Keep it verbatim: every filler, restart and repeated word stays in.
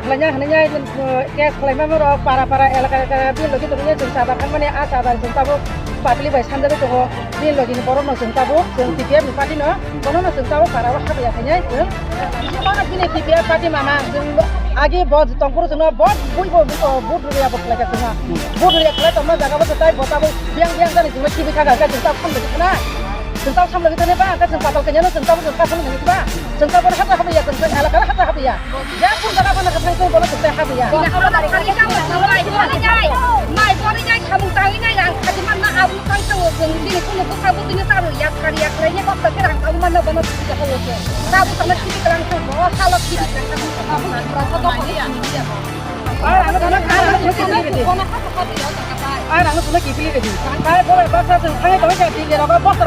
Khlaina hwnwi ya, eh, case khlaima borok para para elaka elaka bini logi tongwi ya, chwng chadar thangmani a chadar chwng tabuk public bai sanjagwi tongo. Bini logi ni borok no chwng tabuk, chwng T P F ni party no, bono no chwng tabuk para o habya khainai chwng. Bini T P F party mama chwng agi bo tongphuru chwngno bo bui bo vote rwya bo khlaika chwngno. Vote rwya khlai tongma jaga bo tai bo tabuk biang biang jani chwngno khibi kha kha chwng tabuk samlogwi thanai. Chwng tabuk samlogwi thanai ba, chwng patal kanya no chwng tabuk chwng kasom nangwi ba. Chwng tabuk hata habya chwng elaka hata habya. Ya pun jaga mana khathang tei bono kwtai ha biya. Mai bori jai, mai bori jai, samung tangwi nai rang khaji manna aboni kang thango chwng bini kunu bwkha bwtwino charo yak kari yak kari ye kok ta rang tangwi manna bono sidi jaga wo chwng. Ta bwkha no sidi rang thango, salo sidi rang thango. Ai rang no thana kha rang no sidi redi. Ai rang no thana kibili redi. Ai bori baksa chwng thangwi tongwi kha di rok bosta